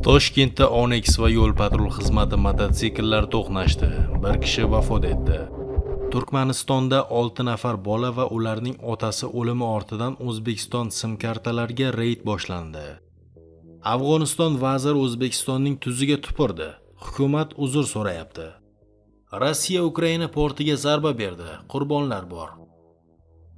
Toshkentda Onix va yo'l patrul xizmati mototsikllari to'qnashdi. Bir kishi vafot etdi. Turkmanistonda 6 nafar bola va ularning otasi o'limi ortidan O'zbekiston sim kartalariga reyd boshlandi. Afg'oniston vaziri O'zbekistonning tuziga tupurdi. Hukumat uzr so'rayapti. Rossiya Ukraina portiga zarba berdi. Qurbonlar bor.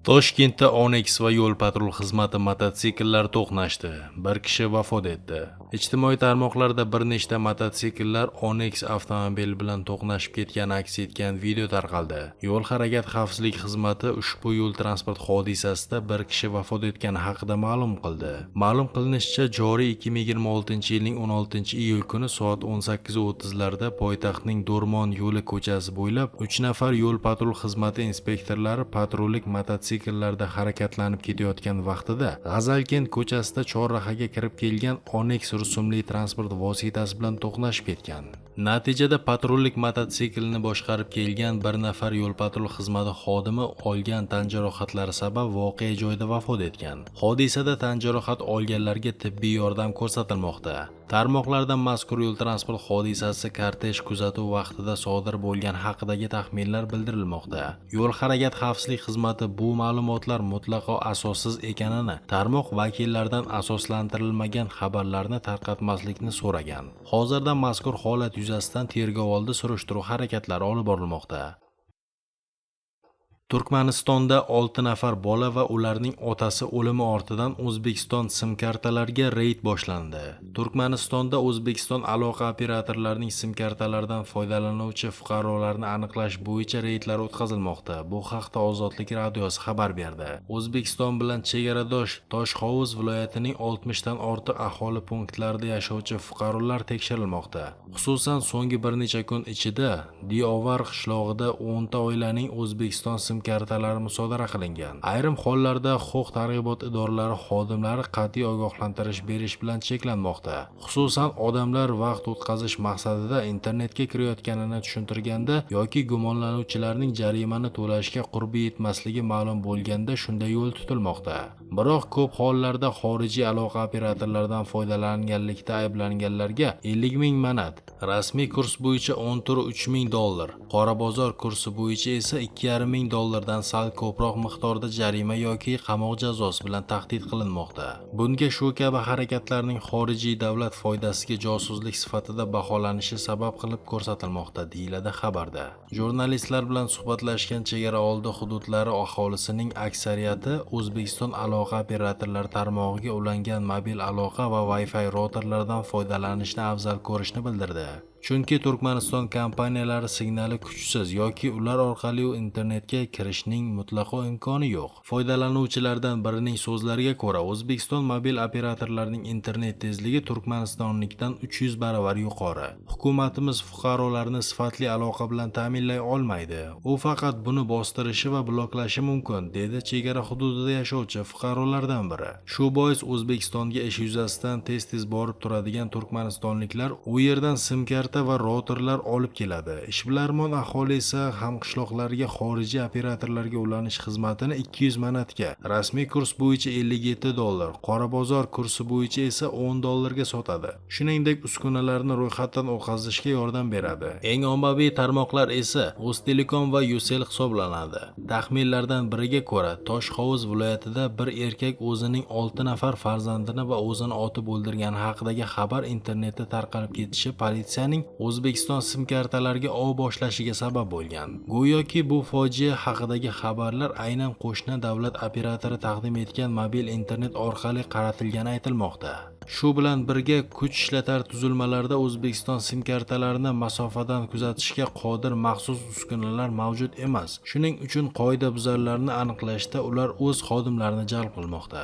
Toshkentda Onix va yo'l patrul xizmati mototsikllari to'qnashdi. Bir kishi vafot etdi. Ijtimoiy tarmoqlarda bir nechta mototsikllar Onix avtomobili bilan to'qnashib ketgani aks etgan video tarqaldi. Yo'l harakat xavfsizlik xizmati ushbu yo'l transport hodisasida bir kishi vafot etgani haqida ma'lum qildi. Ma'lum qilinishicha, joriy 2026-yilning 16-iyul kuni soat 18:30 larda poytaxtning Do'rmon yo'li ko'chasi bo'ylab 3 nafar yo'l patrul xizmati inspektorlari patrullik mototsikllarda harakatlanib ketayotgan vaqtida G'azalkent ko'chasida chorrahaga kirib kelgan Onix rusumli transport vositasi bilan to'qnashib ketgan. Natijada patrullik mototsiklni boshqarib kelgan bir nafar yo'l patrul xizmati xodimi olgan tan jarohatlari sabab voqea joyida vafot etgan. Hodisada tan jarohat olganlarga tibbiy yordam ko'rsatilmoqda. Tarmoqlarda mazkur yo'l transport hodisasi kortej kuzatuv vaqtida sodir bo'lgani haqidagi taxminlar bildirilmoqda. Yo'l harakat xavfsizlik xizmati bu ma'lumotlar mutlaqo asossiz ekanini, tarmoq vakillaridan asoslantirilmagan xabarlarni tarqatmaslikni so'ragan. Hozirda mazkur holat yuzasidan tergovoldi surishtiruv harakatlari olib borilmoqda. Turkmanistonda 6 nafar bola va ularning otasi o'limi ortidan O'zbekiston sim kartalariga reyd boshlandi. Turkmanistonda O'zbekiston aloqa operatorlarining sim kartalaridan foydalanuvchi fuqarolarni aniqlash bo'yicha reydlar o'tkazilmoqda. Bu haqda Ozodlik radiosi xabar berdi. O'zbekiston bilan chegaradosh Toshhovuz viloyatining 60 dan ortiq aholi punktlarida yashovchi fuqarolar tekshirilmoqda. Xususan, so'nggi bir necha kun ichida Diovar qishlog'ida 10 ta oilaning O'zbekiston sim kartalari musodara qilingan. Ayrim hollarda huquq tartibot idoralari xodimlari qat'iy ogohlantirish berish bilan cheklanmoqda. Xususan, odamlar vaqt o'tkazish maqsadida internetga kirayotganini tushuntirganda yoki gumonlanuvchilarning jarimani to'lashga qurbi yetmasligi ma'lum bo'lganda shunday yo'l tutilmoqda. Biroq ko'p hollarda xorijiy aloqa operatorlaridan foydalanganlikda ayblanganlarga 50 ming manat, rasmiy kurs bo'yicha 10,3 ming dollar, qora bozor kursi bo'yicha esa 2,5 ming dollardan sal ko'proq miqdorda jarima yoki qamoq jazosi bilan tahdid qilinmoqda. Bunga shu kabi harakatlarning xorijiy davlat foydasiga josuslik sifatida baholanishi sabab qilib ko'rsatilmoqda, deyiladi xabarda. Jurnalistlar bilan suhbatlashgan chegara oldi hududlari aholisining aksariyati O'zbekiston aloqa operatorlari tarmog'iga ulangan mobil aloqa va Wi-Fi routerlardan foydalanishni afzal ko'rishni bildirdi. Chunki Turkmaniston kompaniyalari signali kuchsiz yoki ular orqali internetga kirishning mutlaqo imkoni yo'q. Foydalanuvchilardan birining so'zlariga ko'ra, O'zbekiston mobil operatorlarining internet tezligi Turkmanistonnikidan 300 baravar yuqori. Hukumatimiz fuqarolarni sifatli aloqa bilan ta'minlay olmaydi. U faqat buni bostirishi va bloklashi mumkin, dedi chegara hududida yashovchi fuqarolardan biri. Shu bois O'zbekistonga ish yuzasidan tez-tez borib turadigan turkmanistonliklar u yerdan sim karta va routerlar olib keladi. Ishbilarmon aholi esa hamqishloqlariga xorijiy operatorlarga ulanish xizmatini 200 manatga, rasmiy kurs bo'yicha 57 dollar, qora bozor kursi bo'yicha esa 10 dollarga sotadi. Shuningdek, uskunalarni ro'yxatdan o'tkazishga yordam beradi. Eng ommaviy tarmoqlar esa O'ztelekom va Ucell hisoblanadi. Taxminlardan biriga ko'ra, Toshhovuz viloyatida bir erkak o'zining 6 nafar farzandini va o'zini otib o'ldirgani haqidagi xabar internetda tarqalib ketishi politsiyaning O'zbekiston sim kartalariga ov boshlashiga sabab bo'lgan. Go'yoki bu fojia haqidagi xabarlar aynan qo'shni davlat operatori taqdim etgan mobil internet orqali qaratilgani aytilmoqda. Shu bilan birga, kuch ishlatar tuzilmalarda O'zbekiston sim kartalarini masofadan kuzatishga qodir maxsus uskunalar mavjud emas. Shuning uchun qoidabuzarlarni aniqlashda ular o'z xodimlarini jalb qilmoqda.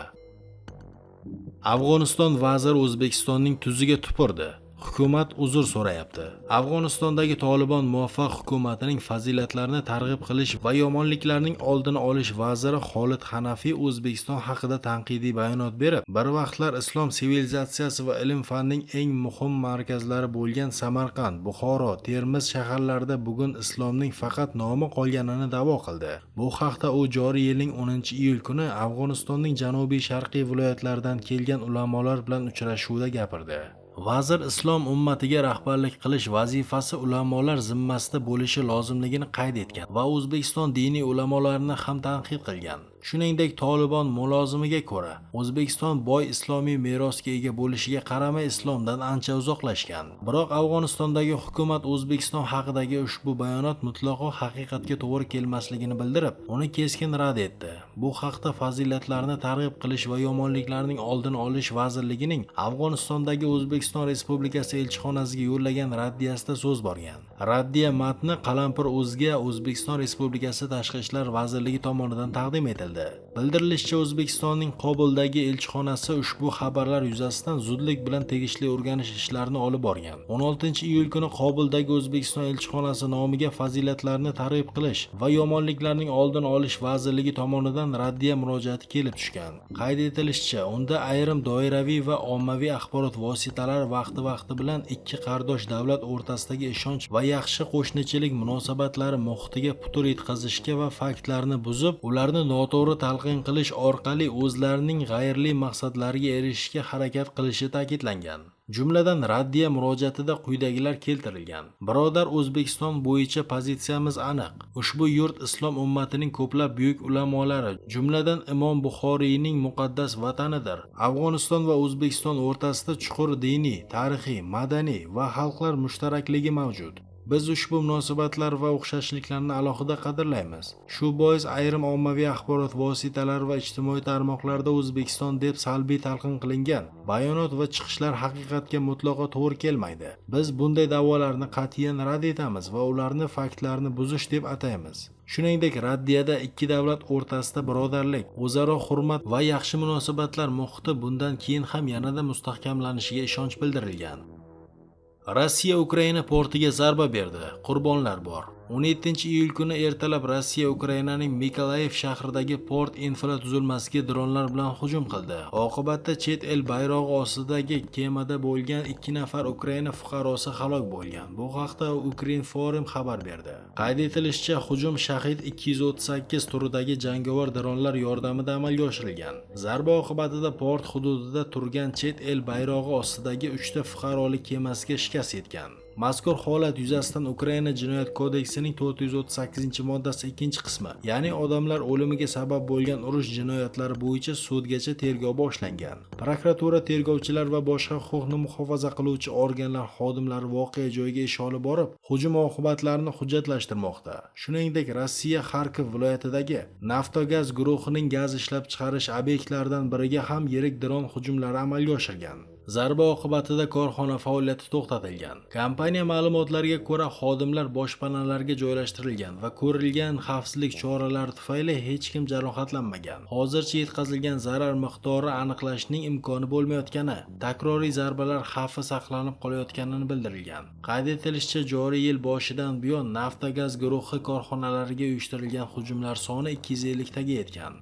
Afg'oniston vaziri O'zbekistonning tuziga tupurdi. Hukumat uzr so'rayapti. Afg'onistondagi Tolibon muvaffaq hukumatining fazilatlarini targ'ib qilish va yomonliklarning oldini olish vaziri Xolid Hanafiy O'zbekiston haqida tanqidiy bayonot berib, bir vaqtlar islom sivilizatsiyasi va ilm-fanning eng muhim markazlari bo'lgan Samarqand, Buxoro, Termiz shaharlarida bugun islomning faqat nomi qolganini da'vo qildi. Bu haqda u joriy yilning 10-iyul kuni Afg'onistonning janubiy-sharqiy viloyatlaridan kelgan ulamolar bilan uchrashuvda gapirdi. Vazir islom ummatiga rahbarlik qilish vazifasi ulamolar zimmasida bo'lishi lozimligini qayd etgan va O'zbekiston diniy ulamolarini ham tanqid qilgan. Shuningdek, Tolibon mulozimiga ko'ra, O'zbekiston boy islomiy merosga ega bo'lishiga qaramay islomdan ancha uzoqlashgan. Biroq Afg'onistondagi hukumat O'zbekiston haqidagi ushbu bayonot mutlaqo haqiqatga to'g'ri kelmasligini bildirib, uni keskin rad etdi. Bu haqda Fazilatlarni targ'ib qilish va yomonliklarning oldini olish vazirligining Afg'onistondagi O'zbekiston Respublikasi elchixonasiga yo'llagan raddiyasida so'z borgan. Raddiya matni Qalampir o'zga O'zbekiston Respublikasi Tashqi ishlar vazirligi tomonidan taqdim etildi. Bildirilishicha, O'zbekistonning Qobuldagi elchixonasi ushbu xabarlar yuzasidan zudlik bilan tegishli o'rganish ishlarini olib borgan. 16-iyul kuni Qobuldagi O'zbekiston elchixonasi nomiga Fazilatlarni targ'ib qilish va yomonliklarning oldini olish vazirligi tomonidan raddiya murojaati kelib tushgan. Qayd etilishicha, unda ayrim doiraviy va ommaviy axborot vositalari vaqti-vaqti bilan ikki qardosh davlat o'rtasidagi ishonch va yaxshi qo'shnichilik munosabatlari muhitiga putur yetkazishga va faktlarni buzib, ularni noto'g'ri talqin qilish orqali o'zlarining g'ayrli maqsadlariga erishishga harakat qilishi ta'kidlangan. Jumladan, raddiya murojaatida quyidagilar keltirilgan. Birodar O'zbekiston bo'yicha pozitsiyamiz aniq. Ushbu yurt islom ummatining ko'plab buyuk ulamolari, jumladan Imom Buxoriyning muqaddas vatanidir. Afg'oniston va O'zbekiston o'rtasida chuqur diniy, tarixiy, madaniy va xalqlar mushtarakligi mavjud. Biz ushbu munosabatlar va o'xshashliklarni alohida qadrlaymiz. Shu bois ayrim ommaviy axborot vositalari va ijtimoiy tarmoqlarda O'zbekiston deb salbiy talqin qilingan bayonot va chiqishlar haqiqatga mutlaqo to'g'ri kelmaydi. Biz bunday da'volarni qat'iyan rad etamiz va ularni faktlarni buzish deb ataymiz. Shuningdek, raddiyada ikki davlat o'rtasida birodarlik, o'zaro hurmat va yaxshi munosabatlar muhiti bundan keyin ham yanada mustahkamlanishiga ishonch bildirilgan. Rossiya Ukraina portiga zarba berdi. Qurbonlar bor. 17-iyul kuni ertalab Rossiya Ukrainaning Mikolaev shahridagi port infratuzilmasiga dronlar bilan hujum qildi. Oqibatda chet el bayrog'i ostidagi kemada bo'lgan 2 nafar Ukraina fuqarosi halok bo'lgan. Bu haqda Ukrinform xabar berdi. Qayd etilishicha, hujum Shahid 238 turidagi jangovar dronlar yordamida amalga oshirilgan. Zarba oqibatida port hududida turgan chet el bayrog'i ostidagi 3 ta fuqarolik kemasiga shikast yetgan. Mazkur holat yuzasidan Ukraina Jinoyat kodeksining 438-moddasi 2-qismi, ya'ni odamlar o'limiga sabab bo'lgan urush jinoyatlari bo'yicha sudgacha tergov boshlangan. Prokuratura, tergovchilar va boshqa huquqni muhofaza qiluvchi organlar xodimlari voqea joyiga ish olib borib, hujum oqibatlarini hujjatlashtirmoqda. Shuningdek, Rossiya Xarkov viloyatidagi Naftogaz guruhining gaz ishlab chiqarish obyektlaridan biriga ham yirik dron hujumlari amalga oshirgan. Zarba oqibatida korxona faoliyati to'xtatilgan. Kompaniya ma'lumotlariga ko'ra, xodimlar boshpanalarga joylashtirilgan va ko'rilgan xavfsizlik choralari tufayli hech kim jarohatlanmagan. Hozircha yetkazilgan zarar miqdori aniqlashning imkoni bo'lmayotgani, takroriy zarbalar xavfi saqlanib qolayotganini bildirilgan. Qayd etilishicha, joriy yil boshidan buyon Naftogaz guruhi korxonalariga uyushtirilgan hujumlar soni 250 taga yetgan.